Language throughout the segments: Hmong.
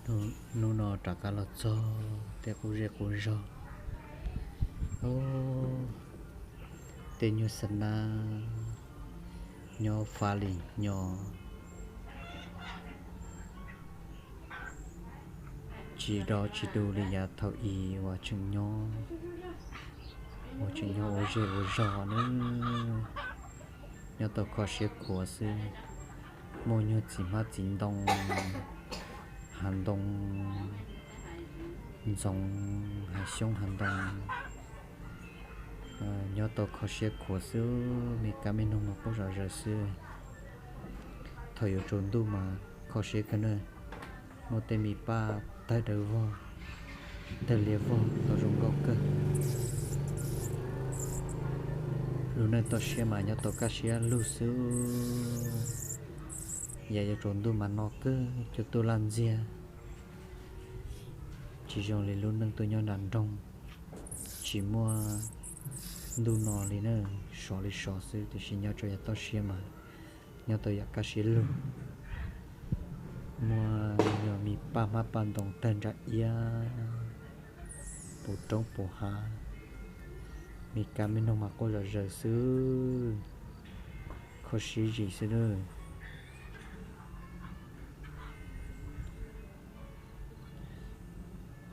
Hnub no rov qab los txog tej qub zej qub zog, tej nyuag xa nab nyob fab li nyob, tsis do tsis du li yav thaum i uas tseem nyob, uas tseem nyob ua zej ua zog nawb. Nyob tau kho siab khuav xwb, muaj nyuag txiv hmab txiv ntoo, hav ntoo ntxoov, hav xyoob hav ntoo, nyob tau kho siab khuav xwb, me kab me noog mas quaj zom zaws xwb. Thaum yuav tsaus ntuj mas kho siab kawg na, muaj tej me paj tawg dawb vog, tawg liab vog tau zoo nkauj kawg. Lub neej toj siab mas nyob tau kaj siab lug xwb. Yam yuav tsaus ntuj mas no kawg, cua tuaj laj ntxiag, tsis zoo li lub neej tuaj nyob nram nroog, tsis muaj ntuj no li na, sov li sov xwb, tiam sis nyob rau yav toj siab mas nyob tau yam kaj siab lug. Muaj nyuag me paj hmab paj ntoo tawg ntsaj iab puv roob puv hav, me kab me noog mas quaj zom zaws xwb, kho siab zim xwb nawb.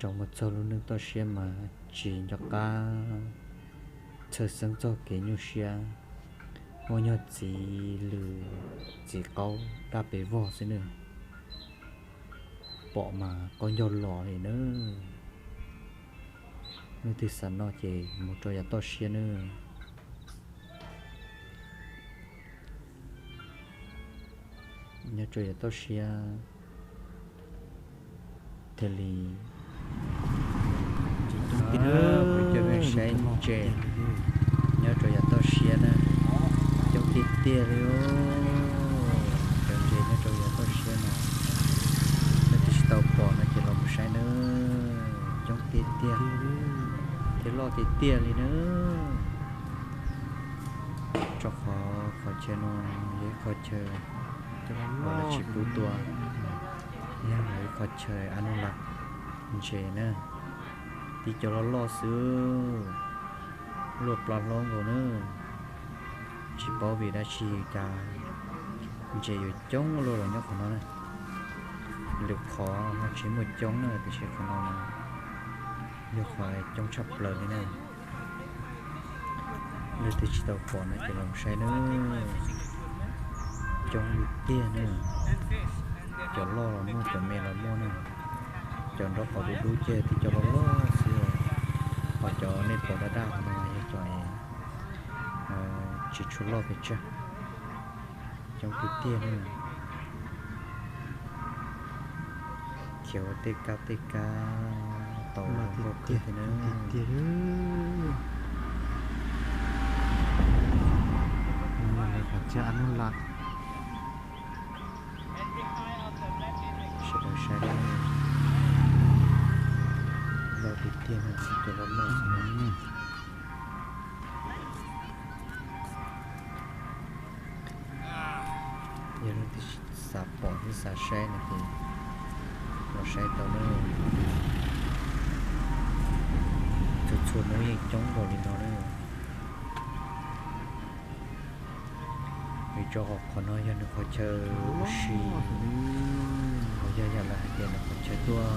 Rov mus txog lub neej toj siab mas tsis nco qab txhawj xeeb txog kev nyuaj siab, muaj nyuag txiv lws txiv qaub dab pes vog xwb nawb. Pom mas qaub ncaug los li nawb. Leej twg xav noj ces mus rau yav toj siab nawb. Nyob rau yav toj siab thiaj li coj nej saib ntses nyob rau yav toj siab na. Coob tiag tiag li os. Cov ntses nyob rau yav toj siab no, leej twg tsis tau pom no ces los mus saib nawb. Coob tiag tiag thiab loj tiag tiag li nawb. Rau qhov qhov chaw no yog ib qhov chaw uas lawv tsis pub tua, yog ib qhov chaw a nub la ntses na. Tib co loj loj xwb, luaj plaub hlob nkaus na. Tsis paub vim dab tsi cas ntses yuav coob luaj los nyob qhov no na. Lwm qhov no tsis muaj coob na, tiam sis qhov no yog qhov coob tshaj plaws li na. Leej twg tsis tau pom no ces los saib nawb. Coob li tiag na. Cov loj los muaj, cov me los muaj na. Cov nraub qaum dub dub ces tib co loj loj xwb. Ho cov nej pom daj daj no yog cov tsis tshua loj pes tsawg. Coob tiag tiag na. Khiav ua tej kab tej kab tau zoo nkauj kawg thiab na. Qhov chaw a nub la. Sawv daws saib, loj tiag tiag no, cov loj loj xwb. Yog leej twg xav pom thiab xav saib no ces los saib tau na. Txhua txhua hnub yeej coob nkaus li no na. Vim rau qhov qhov no yog nws qhov chaw ua si, uas yog yam lawv hais tias nws qhov chaw tuaj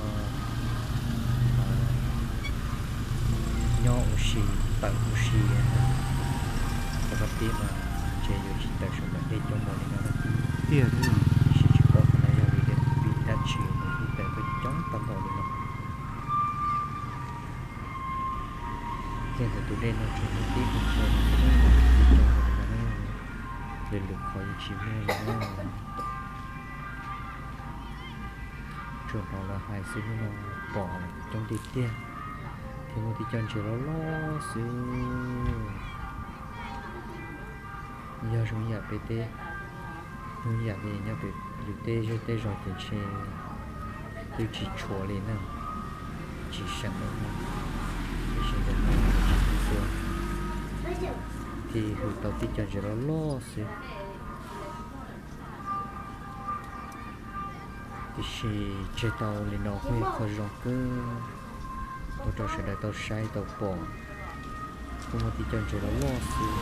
nyob ua si, tawm ua si. Rau qhov tib mas ntshe yuav tsis tawm saum ntawm dej coob npaum li no na. Tiag, tiam sis tsis paub qhov no yog vim dab tsi nws thiaj tawm tuaj coob tag npaum li no. Kiag ntawm tus dej no tsuas muaj tib qhov chaw no xwb, tsis coob npaum li no na. Lwm lwm qhov yeej tsis muaj li na. Tsuas hnov lawv hais xwb, hnub no pom coob tiag tiag, thiab muaj tib co ntses loj loj xwb. Yog zoo yam peb teb, zoo yam li nyob pem yus tej zej tej zos ces ntshe twb tsis tshuav li na, tsis seem li na. Tiam sis ntawm no tsis txhua, thiaj hwm tau tib co ntses loj loj xwb. Tiam sis tseg tau li no kuj yog qhov zoo kawg ua rau sawv daws tau saib tau pom. Kuj muaj tej cov ntses loj loj xwb,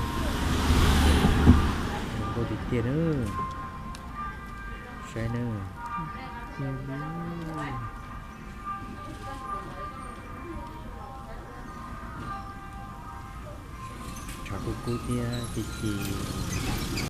zoo nkauj tiag tiag na. Saib na, tshav kub kub thiab ci ci.